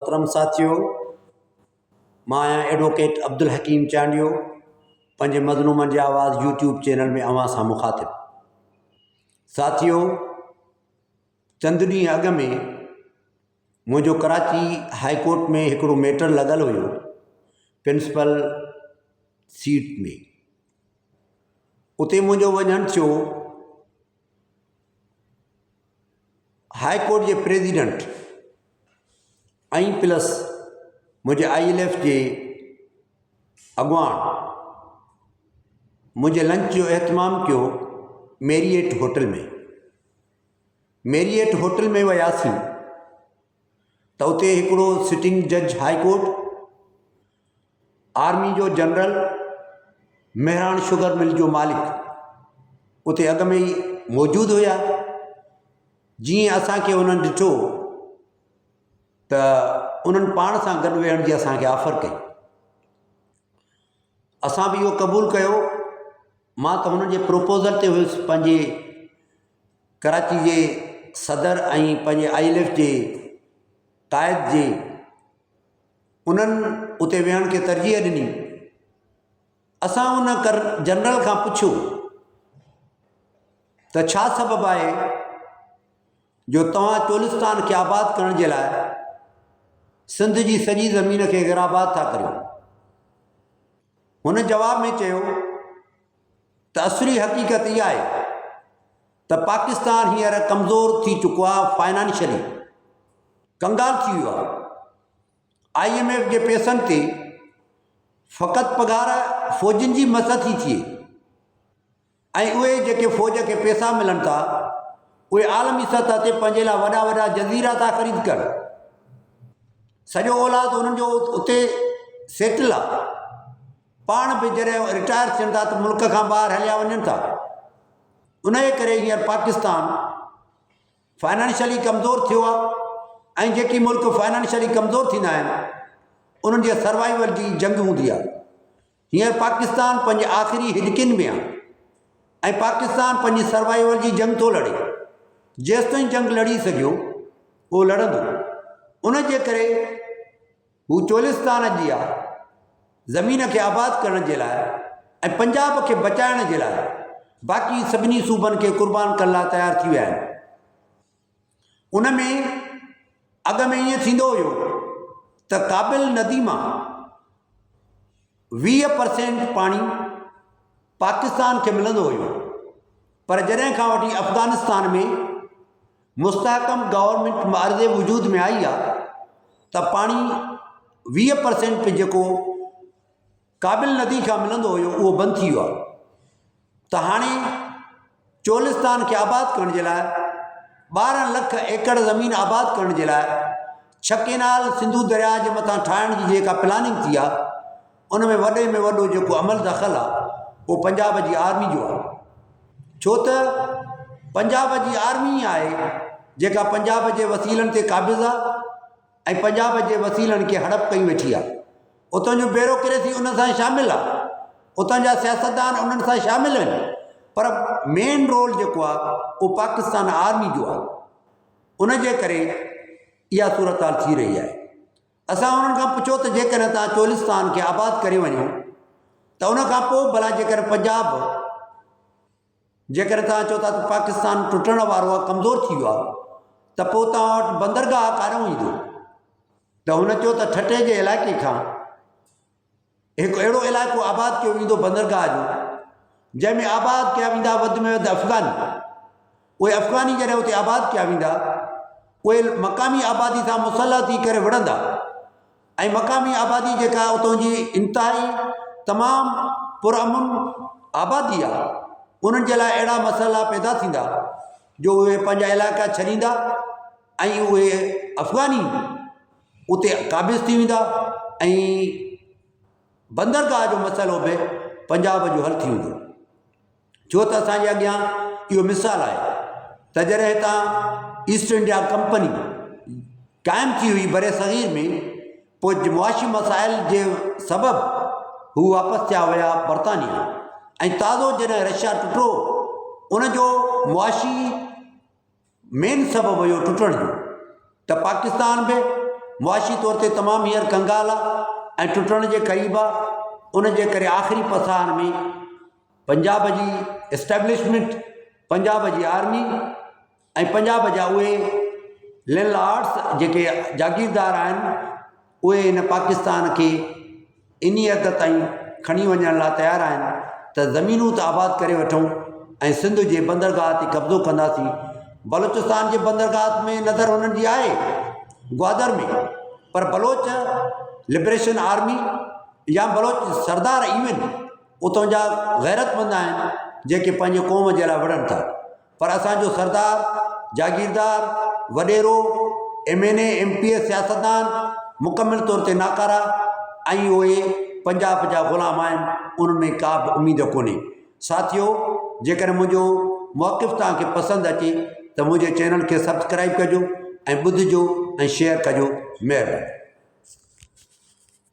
محترم ساٿيو! مان آهيان ايڊووڪيٽ عبدالحڪيم چانڊيو پنهنجي مظلومن جي آواز يوٽيوب چينل ۾ اوهان سان مخاطب. ساٿيو! چند ڏينهن اڳ ۾ منهنجو ڪراچي هائي ڪورٽ ۾ هڪڙو ميٽر لڳل هيو پرنسپل سيٽ ۾ اتي منهنجو وڃڻ ٿيو هائي ڪورٽ جي پريزيڊنٽ ۽ پلس منهنجي I L F جي اڳواڻ منهنجي لنچ جو اهتمام ڪيو ميريئيٽ هوٽل ۾ ميريئيٽ هوٽل ۾ وياسين ته اتي هڪڙو سٽنگ جج هائي ڪورٽ آرمي جو جنرل مهراڻ شگر مل جو مالڪ اتي اڳ ۾ ئي موجود هيا. جيئن اسان کي انهن ڏٺو ته انهن پاڻ سان گڏ ويهڻ جي اسان کي آفر ڪئي. اسان به اهو قبول ڪيو. مان ته هنن جي پروپوزل تي هيس پنهنجي ڪراچي جي صدر ۽ پنهنجي I L F جي قائد جي انهن اتي ويهڻ کي ترجيح ڏني. اسان ان ڪر جنرل کان پڇيو ته ڇا سبب آهي جو توهان چولستان کي آباد ڪرڻ جي لاء سنڌ جي سڄي زمين کي غير آباد ٿا ڪريو؟ هن جواب ۾ چيو ته اصلي حقيقت اها آهي ته پاڪستان هينئر ڪمزور ٿي چڪو آهي فائنانشلي ڪنگال ٿي ويو آهي I M F جي پئسن تي فقط پگهار فوجين جي مس ٿي ٿئي ۽ اهي جيڪي فوج کي پئسا ملن ٿا اهي عالمي سطح تي پنهنجي لاء وڏا وڏا جزيرا ٿا خريد ڪن سڄو اولاد انهن جو اتي سيٽل آهي پاڻ به جڏهن رٽائر ٿين ٿا ته ملڪ کان ٻاهر هليا وڃن ٿا ان جي ڪري هينئر پاڪستان فائنانشلي ڪمزور ٿيو آهي ۽ جيڪي ملڪ فائنانشلي ڪمزور ٿيندا آهن انهن جي سروائيول جي جنگ هوندي آهي هينئر پاڪستان پنهنجي آخري هڏڪين ۾ آهي ۽ پاڪستان پنهنجي سروائيول جي جنگ ٿو لڙي جيستائين جنگ لڙي سگهيو اهو لڙندو ان جي ڪري هو چولستان جي آ زمين کي آباد ڪرڻ جي لاء ۽ پنجاب کي بچائڻ جي لاء باقي سڀني صوبن کي قربان ڪرڻ لاء تيار ٿي ويا آهن. ان ۾ اڳ ۾ ائين ٿيندو هيو ته ڪابل ندي مان 20 پرسينٽ پاڻي پاڪستان کي ملندو هيو پر جڏهن کان وٺي افغانستان ۾ مستحڪم گورنمينٽ معرض وجود ۾ آئي آ ته پاڻي 20 پرسينٽ به جيڪو ڪابل ندي کان ملندو هيو اهو بند ٿي ويو آ ته هاڻي چولستان کي آباد ڪرڻ جي لاء 12 لک ايڪڙ زمين آباد ڪرڻ جي لاء ڇهه ڪينال سنڌو درياء جي مٿان ٺاهڻ جي جيڪا پلاننگ ٿي آ ان ۾ وڏي ۾ وڏو جيڪو عمل دخل آ اهو پنجاب جي آرمي جو آ ڇو ته پنجاب جي آرمي ئي آهي جيڪا پنجاب جي وسيلن تي قابض آ ۽ پنجاب جي وسيلن کي هڙپ ڪئي ويٺي آ اتان جون بيروڪريسي ان سان شامل آ اتان جا سياستدان انهن سان شامل آهن پر مين رول جيڪو آ اهو پاڪستان آرمي جو آ ان جي ڪري اها صورتحال ٿي رهي آهي اسان انهن کان پڇيو ته جيڪڏهن توهان چولستان کي آباد ڪري وڃو ته ان کان پوء ڀلا جيڪڏهن پنجاب جيڪڏهن توهان چئو ٿا ته پاڪستان ٽٽڻ وارو آهي ڪمزور ٿي ويو آهي ته پوء توهان وٽ بندرگاهه ڪاڏانهن ايندو ته هن چيو ته ٺٽي جي علائقي کان هڪ اهڙو علائقو آباد ڪيو ويندو بندرگاهه جو جنهن ۾ آباد ڪيا ويندا وڌ ۾ وڌ افغاني اهي افغاني جڏهن اتي آباد ڪيا ويندا اهي مقامي آبادي سان مسلح ٿي ڪري وڙهندا ۽ مقامي آبادي جيڪا اتان جي انتهائي تمام پر امن آبادي آهي انهن جي لاء اهڙا مسئلا پيدا ٿيندا جو اهي پنهنجا علائقا ڇڏيندا ۽ اهي افغاني اتي قابض ٿي ويندا ۽ بندرگاهه جو مسئلو به پنجاب جو حل ٿي ويندو ڇو ته اسانجي اڳيان اهو مثال آهي ته جڏهن هتان ايسٽ انڊيا ڪمپني قائم ٿي هئي بر صغير ۾ پوء معاشي مسائل جي سبب هو واپس ٿيا هيا برطانيا ۽ تازو جڏهن رشيا ٽٽو ان جو معاشي مين سبب هيو ٽٽڻ جو ته پاڪستان به معاشي طور تي تمام هينئر ڪنگال آ ۽ ٽٽڻ جي قريب آ، ان جي ڪري آخري پساهن ۾ پنجاب جي اسٽيبلشمينٽ، پنجاب جي آرمي ۽ پنجاب جا اهي لينڊ لارڊس جيڪي جاگيردار آهن اهي هن پاڪستان کي انهي حد تائين کڻي وڃڻ لاء تيار آهن ته زمينون ته آباد ڪري وٺون ۽ سنڌ جي بندرگاهه تي قبضو ڪنداسين. بلوچستان جي بندرگاهه ۾ نظر هنن جي آهي گوادر ۾ پر بلوچ لبريشن آرمي يا بلوچ سردار ايون اتان جا غيرتمند آهن جيڪي پنهنجي قوم جي لاء وڙهن ٿا. پر اسان جو سردار، جاگيردار، وڏيرو، M N A, M P A سياستدان مڪمل طور تي ناڪارا ۽ اهي پنجاب جا غلام آهن انهن ۾ ڪا به اميد ڪونهي. ساٿيو جيڪڏهن منهنجو موقف توهان کي پسند اچي ته منهنجي چينل کي سبسڪرائب ڪجو ۽ ٻڌجو ۽ شيئر ڪجو مهرباني.